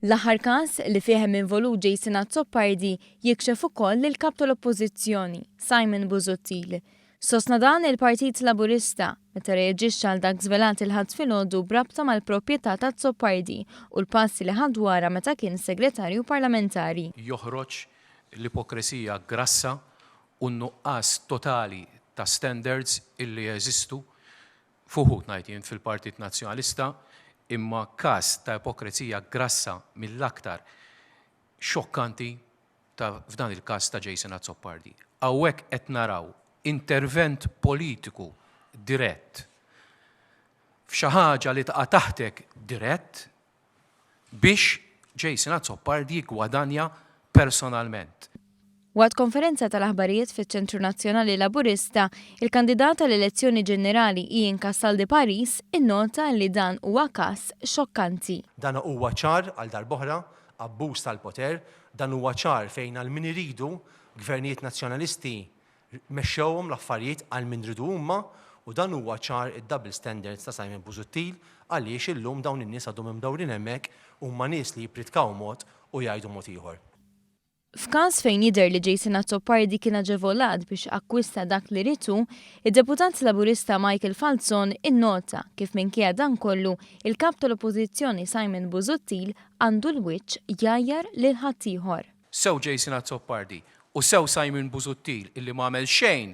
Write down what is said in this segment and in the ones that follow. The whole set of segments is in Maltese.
L-aħħar każ li fih hemm involut Jason Azzopardi jikxef ukoll lill-Kap tal-Oppożizzjoni, Simon Busuttil. Sostna dan il-Partit Laburista meta reaġixxa għal dak żvelat il-Ħadd filgħodu b'rabta mal-proprjetà ta' Azzopardi u l-passi li ħa dwarha meta kien Segretarju Parlamentari. Joħroġ l-ipokresija grassa u n-nuqqas totali ta' standards illi jeżistu f'uħud ngħid jien fil-Partit Nazzjonalista imma każ ta' ipokrezija grassa mill-aktar xokkanti ta' f'dan il-każ ta' Jason Azzopardi. Hawnhekk qed naraw intervent politiku dirett f'xi ħaġa li taqa' taħtek dirett biex Jason Azzopardi jiggwadanja personalment. Waqt konferenza tal-aħbarijiet fiċ-Ċentru Nazzjonali Laburista, il-kandidat għall-elezzjoni ġenerali Ian Castaldi Paris innota li dan huwa każ xokkanti. Dan huwa ċar għal darb'oħra, abbuż tal-poter, dan huwa ċar fejn għal min iridu gvernijiet Nazzjonalisti mexxewhom l-affarijiet għal min riedu huma u dan huwa ċar id-double standards ta' Simon Busuttil għaliex illum dawn in-nies għadhom imdawrin hemmhekk huma nies li jippritkaw mod u jgħidu mod ieħor. F'każ fejn jidher li Jason Azzopardi kien aġevolat biex akkwista dak li ried hu, id-Deputat Laburista Michael Falzon innota kif minkejja dan kollu, il-Kap tal-Oppożizzjoni Simon Busuttil għandu l-wiċċ jgħajjar lil ħaddieħor. Sew Jason Azzopardi u sew Simon Busuttil illi m'għamel xejn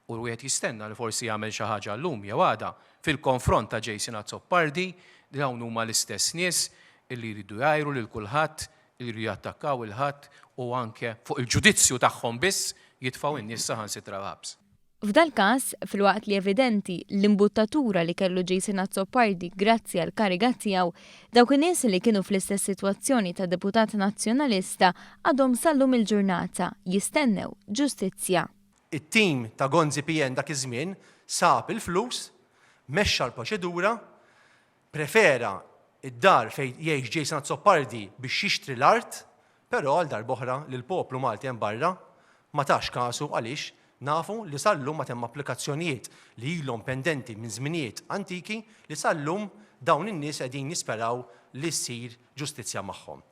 u wieħed jistenna li forsi jagħmel xi ħaġa llum jew għada fil-konfront ta' Jason Azzopardi, dawn huma l-istess nies illi jridu jgħajru lil kulħadd, illi jridu jattakkaw 'il ħadd u anke fuq il-ġudizzju tagħhom biss jitfgħu n-nies saħansitra l-ħabs. F'dal-każ, filwaqt li evidenti l-imbuttatura li kellu Jason Azzopardi grazzi għall-kariga tiegħu, dawk in-nies li kienu fl-istess sitwazzjoni ta' deputat Nazzjonalista għadhom sal-lum il-ġurnata jistennew ġustizzja. It-tim ta' Gonzi PN dak iż-żmien sab il-flus, mexxa l-proċedura, prefera d-dar fejn jgħix Jason Azzopardi biex jixtri l-art, però għal darb'oħra lill-poplu Malti hemm barra ma tax kasu għaliex nafu li sal-lum għad hemm applikazzjonijiet li ilhom pendenti minn żminijiet antiki li sal-lum dawn in-nies qegħdin jisperaw li ssir ġustizzja magħhom.